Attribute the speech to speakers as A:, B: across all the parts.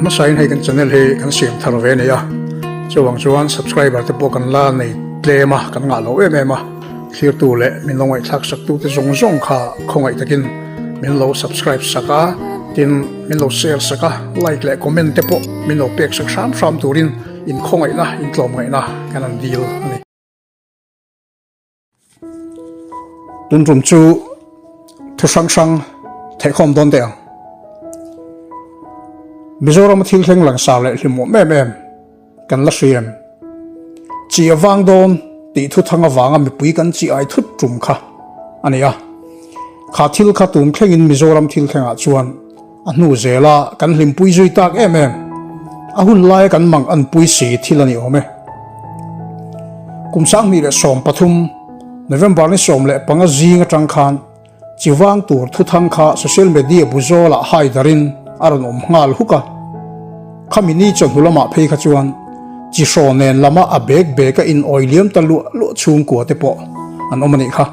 A: hmasain hei kan channel hi kan siam thar ve a ni a, chuvang chuan subscriber te pawh kan la nei tlem a, kan ngah lo em em a, thlirtu leh min lo ngaihthlak sak tu te zawng zawng kha khawngaih takin min lo subscribe sak a, tin min lo share sak a, like leh comment te pawh min lo pek sak hram hram turin inkhawngaihna, intlawmngaihna kan han dil a ni. Tun tum chu thu hrang hrang theihkhawm dawn teh ang. Mizoram a thil thleng langsar leh hlimawm em em kan la hriam. Chi a vang dawn tih thu thang avanga mipui kan chi ai thut tum kha a ni a. Kha thil kha tun thlengin Mizoram thil thlengah chuan a hnu zela kan hlimpui zui tak em em. A hun laia kan mang anpui si thil a ni awm e. Kum 2013 November ni 15 zing atang khan chivang tur thuthang kha social media bu zawlah hai darin a rawn awm nghal huk a. Khami ni chawhnu lamah phei kha chuan chi hraw nen lama a bek bek a in awi liam ta luah luah chhungkua te pawh an awm a nih kha.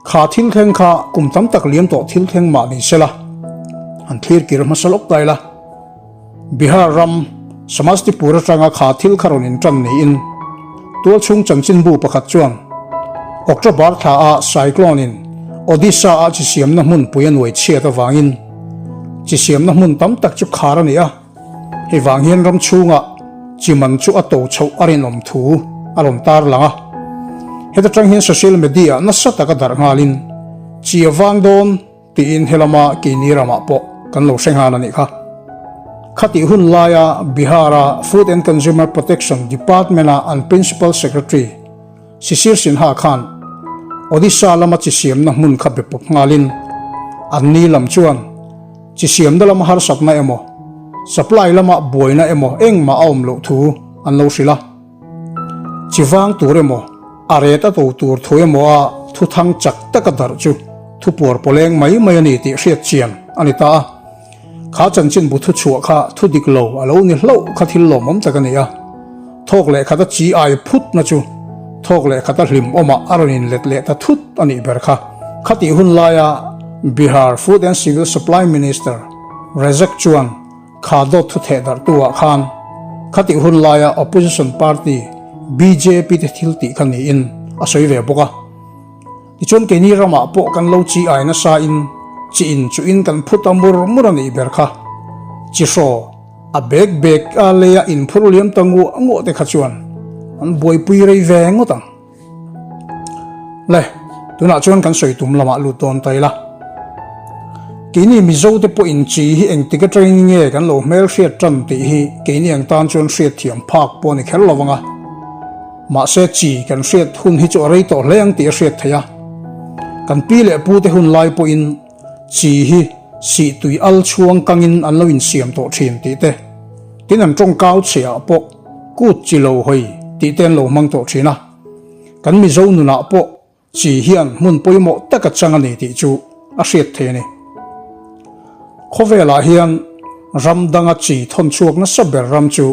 A: Kha thil thleng kha kum tam tak liam tawh thil thleng mah ni sela, an thlir kir hmasa lawk ta ila. Bihar ram Samastipur atanga kha thil kha rawn intan niin tualchhung chanchinbu pakhat chuan October thla a cyclone in Odisha a chi siamna hmunpui a nuai chhiat avangin chi siamna hmun tam tak chu khar a ni a. Hei vang hian ram chhungah chi man chu a to chhoh a rinawm thu a rawn tar lang a. Heta tang hian social media ah nasa taka darh nghalin chi a vang dawn tiin helama keini ramah pawh kan lo hre nghal a nih kha. Khatih hun laia Bihar-a Food and Consumer Protection Department-a an Principal Secretary Sisir Sinha khan Odisha lama chi siamna hmun kha be pawp nghalin an ni lam chuan Chi siamna lama harsatna emaw, supply lama buaina emaw engmah a awm loh thu an lo hrilh a. Chi vang tur emaw, a ret a to tur thu emaw a thu thang chak taka darh chu thu puar pawleng mai mai a ni tih hriat chian a ni ta a. Kha chanchinbu thu chhuah kha thu dik lo a lo ni hlauh kha thil lawmawm tak a ni a. Thawk leh khata chi ai phutna chu thawk leh khata hlim awmah a rawn inlet leh ta thut a nih ber kha. Khatih hun laia Bihar Food and Civil Supply Minister Razak chuan kha dawt thu theh darhtu ah khan khatih hun laia opposition party bjp te thil tih kha niin a sawi ve bawk a. Tichuan keini ramah pawh kan lo chi ai nasa in chi in chu in kan phut a mur mur a nih ber kha. Chi hraw. A bek bek a leia inphur liam ta nguah nguah te kha chuan an buaipui rei ve ngawt ang. Le, tunah chuan kan sawi tum lamah lut dawn ta ila. Keini Mizo te pawhin chi hi engtik atangin nge kan lo hmelhriat tan tih hi keini ang tan chuan hriatthiam phak pawh a ni kher lo vang a. Mahse chi kan hriat hun hi chu a rei tawh hle ang tih a hriat theih a. Kan pi leh pu te hun lai pawhin Chi hi sih tui al chhuang kangin an lo insiam tawh thin tih te, tin an tawngkau chhiah pawh kut chi lo hawi tih te an lo hmang tawh thin a. Kan Mizo nunah pawh chi hian hmun pawimawh tak a chang a ni tih chu a hriat thei a ni. Khawvelah hian ram danga chi thawn chhuak nasa ber ram chu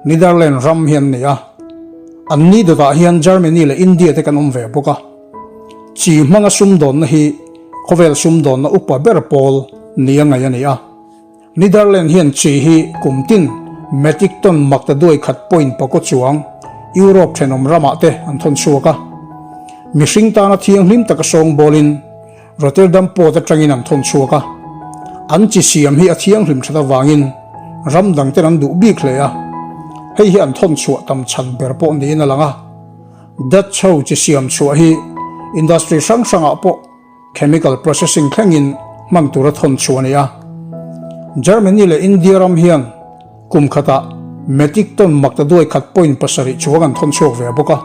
A: Netherlands ram hi an ni a. An ni dawtah hian Germany leh India te kan awm ve bawk a. Chi hmanga sumdawnna hi khawvel sumdawnna upa ber pawl nia ngaih a ni a. Netherlands hian chi hi kum tin metric ton makta duai khat point pakaw chuang Europe thenawm ramah te an thawn chhuak a. Mihring tana thianghlim taka sawngbawlin Rotterdam port atangin an thawn chhuak a. An chi siam hi a thianghlim that avangin ram dangten an duh bik hle a. Hei hi an thawn chhuah tam chhan ber pawh niin a lang a. Dutch ho chi siam chhuah hi industry hrang hrangah pawh chemical processing thlengin hman tura thawn chhuah a ni a. Germany leh India ram hian kum khatah metric ton makta duai khat point pasarih chuang an thawn chhuak ve bawk a.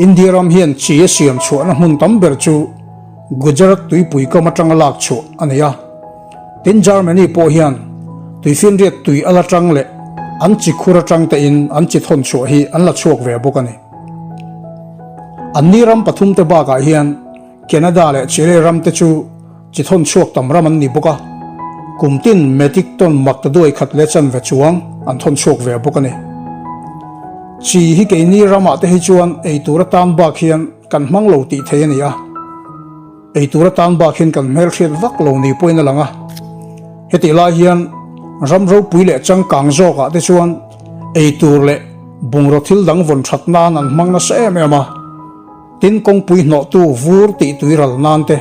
A: India ram hian chi a siam chhuahna hmun tam ber chu Gujarat tuipui kam atanga lak chhuah a ni a. Tin Germany pawh hian tuifinriat tui a la tang leh an chi khur atang tein an chi thawn chhuah hi an la chhuak ve bawk a ni. Anni ram pathum te bakah hian Canada leh Chile ram te chu chi thawn chhuak tam ram an ni bawk a, kum tin metric ton mak ta duai khat leh chanve chuang an thawn chhuak ve bawk a ni. Chi hi keini ramah te hi chuan ei tur atan bak hian kan hmang lo tih thei a ni a. Ei tur atan bak hian kan hmelhriat vak lo ni pawhin a lang a. Hetih lai hian Ram ropui leh changkang zawkah te chuan ei tur leh bungraw thil dang vawn that nan an hmang nasa em em a. Tin, kawngpui hnawhtu vur tih tui ral nan te,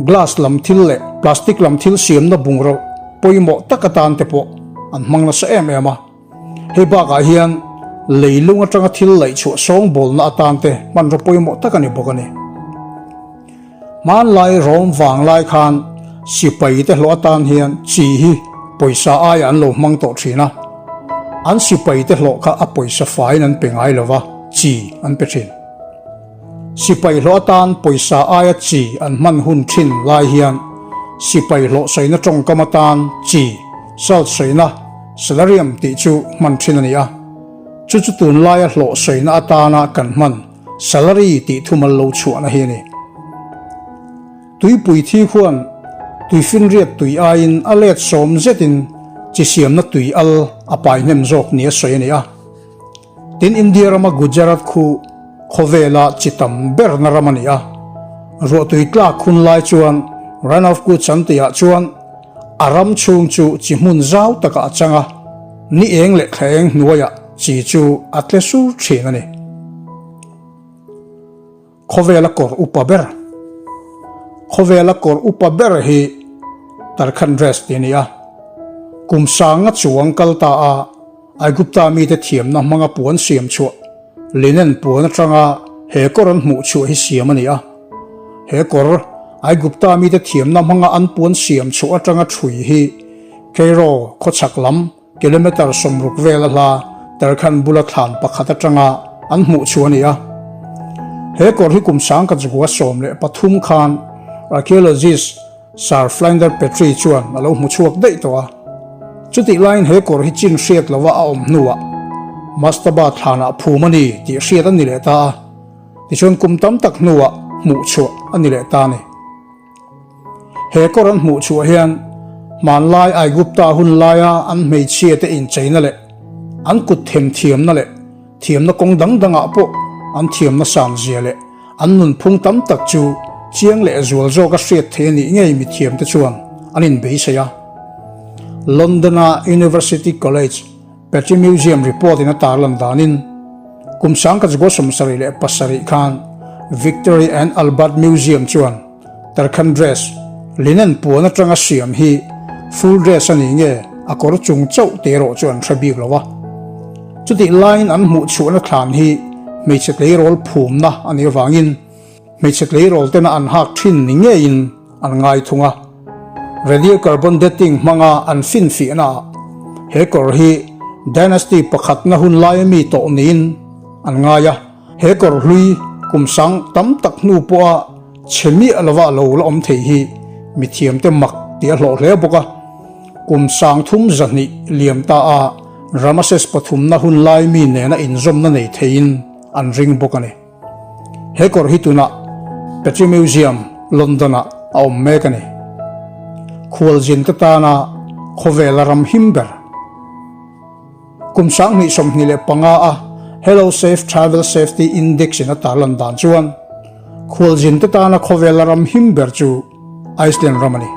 A: glass lam thil leh plastic lam thil siamna bungraw pawimawh tak atan te pawh an hmang nasa em em a. Hei bakah hian leilung atanga thil laih chhuah sawngbawlna atan te hmanraw pawimawh tak a ni bawk a ni. Hmanlai rawm vang lai khan sipai te hlawh atan hian chi hi pawisa aiah an lo hmang tawh thin a, an sipai te hlawh kha a pawisa faiin an pe ngai lova, chi an pe thin. Sipai hlawh atan pawisa aia chi an hman hun thin lai hian sipai hlawh sawina tawngkam atan chi, salt sawina, salarium tih chu hman thin a ni a. Chu chu tunlaia hlawh sawina atana kan hman salary tih thumal lo chhuahna hi a ni. Tuipui thi khuan tuifinriat tui aiin a let sawm zetin chi siamna tui al a pai hnem zawk nia sawi a ni a. Tin India rama Gujarat khu khawvela chi tam berna ram a ni a, ruahtui tlak hun lai chuan Run of Kutch an tihah chuan a ram chhung chu chi hmun zau takah a chang a, ni eng leh thla eng hnuaiah chi chu a tle sur thin a ni. Khawvela kawr upa ber Khawvela kawr upa ber hi Tarkhan dress tih a ni a. Kum sanga chuang kal ta a, Aigupta mite thiamna hmanga puan siam chhuah, linen puan atanga he kawr an hmuh chhuah hi siam a ni a. He kawr, Aigupta mite thiamna hmanga an puan siam chhuah atanga thui hi Cairo khawchhak lam, Kilometre 60 vela hla Tarkhan bula thlan pakhat atanga an hmuh chu a ni a. He kawr hi kum sangkhat 13 khan archaeologist Sir Flinder Petrie chuan a lo hmu chhuak daih tawh a. Chutih laiin he kawr hi chin hriat lova a awm hnuah Mastaba thlanah phum a ni tih hriat a ni leh ta a. Tichuan kum tam tak hnuah hmuh chhuah a ni leh ta a ni. He kawr an hmuh chhuah hian hmanlai Aigupta hun laia an hmeichhia te incheina leh an kut themthiamna leh thiamna kawng dang dangah pawh an thiamna sang zia leh an nunphung tam tak chu chiang leh zual zawka hriat theih a nih ngei mithiamte chuan an inbeisei a. London-a University College Petrie Museum report in a tarlan danin kum 1977 khan Victory and Albert Museum chuan Tarkhan dress, linen puan atanga siam hi full dress a ni nge a kawr chung chauh te erawh chu an hre bik lo a. Chutih laiin an hmuh chhuahna thlan hi hmeichhe tleirawl phumna a nih avangin Hmeichhe tleirawl tena an hak thin ni ngeiin an ngai thung a. Radiocarbon dating hmanga an finfihna ah he kawr hi dynasty pakhatna hun laia mi tawh niin an ngai a. He kawr hlui kum sang tam tak hnu pawha chhe miah lova lo la awm thei hi mithiamte mak tih a hlawh hle bawk a. Kum 3200 liam ta a Ramases pathumna hun lai mi nena inzawmna nei theiin an ring bawk a ni. He kawr hi tunah Petrie Museum, London-ah a awm mek a ni. Khualzinte tana khawvela ram him ber. Kum 2025 a Hello Safe Travel Safety Index in a tarlan dan chuan khualzinte tana khawvela ram him ber chu Iceland ram a ni.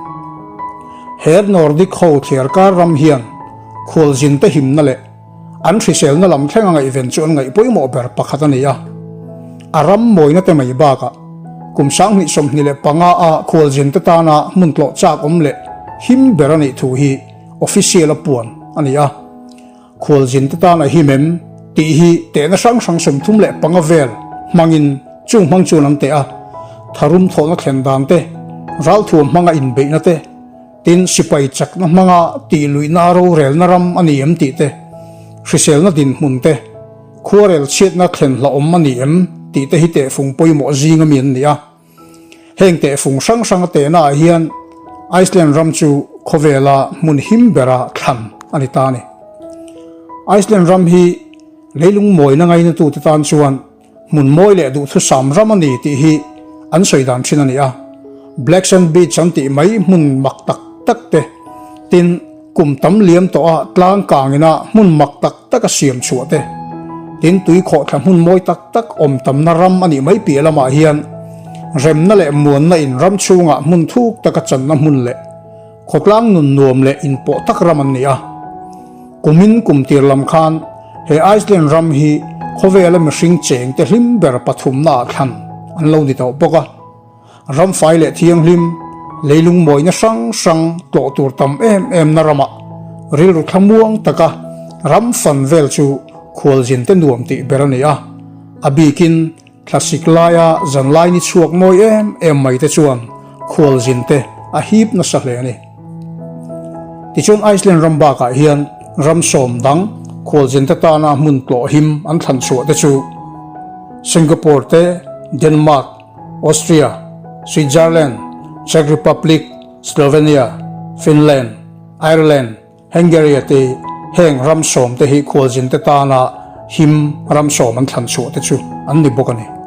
A: He Nordic ho thliarkar ram hian khualzinte himna leh An hriselna lam thleng a ngaihven chu an ngaih pawimawh ber pakhat a ni a. A ram mawina te mai bakah kum 2025 a khualzinte tana hmun tlawh chak awm leh him ber a nih thu hi official a puan a ni a. Khualzinte tan a him em tih hi tehna hrang hrang 35 vel hmangin chung hmang chuan an teh a. Tharum thawhna thlen dan te, ralthuam hmanga inbeihna te, Tin, sipai chakna hmanga tih luihna rorelna ram a ni em tih te, hriselna dinhmun te, khuarel chhiatna thlen hlauhawm a ni em tih te hi tehfung pawimawh zing ami an ni a. Heng tehfung hrang hrang a tehna ah hian Iceland ram chu khawvela hmun him bera thlan a ni ta a ni. Iceland ram hi leilung mawina ngainatute tan chuan Hmun mawi leh duhthusam ram a ni tih hi an sawi dan thin a ni a. Black Sand Beach an tih mai hmun mak tak tak te, tin kum tam liam tawh a tlang kang ina hmun mak tak tak a siam chhuah te, tin tui khawhthla hmun mawi tak tak awm tamna ram a nih mai piah lamah hian remna leh muanna in ram chhungah hmun thuk taka channa hmun leh. Khawtlang nun nuam leh inpawh tak ram an ni a. Kumin kum tir lam khan he Iceland ram hi khawvela mihring cheng te hlim ber pathumna ah thlan an lo ni tawh bawk a. Ram fai leh thianghlim, leilung mawina hrang hrang tlawh tur tam em em na ramah rilru thlamuang taka ram fan vel chu khualzin te nuam tih ber a ni a. A bikin Thlasik laia zanlai ni chhuak mawi em em mai te chuan khualzin te a hip nasa hle a ni. Tichuan Iceland ram bakah hian ram sawm dang khualzin te tana hmun tlawh him an thlan chhuah te chu Singapore te, Denmark, Austria, Switzerland, Czech Republic, Slovenia, Finland, Ireland, Hungary te heng ram sawm te hi khualzin te tana him ram sawm an thlan chhuah te chu an ni bawk a ni.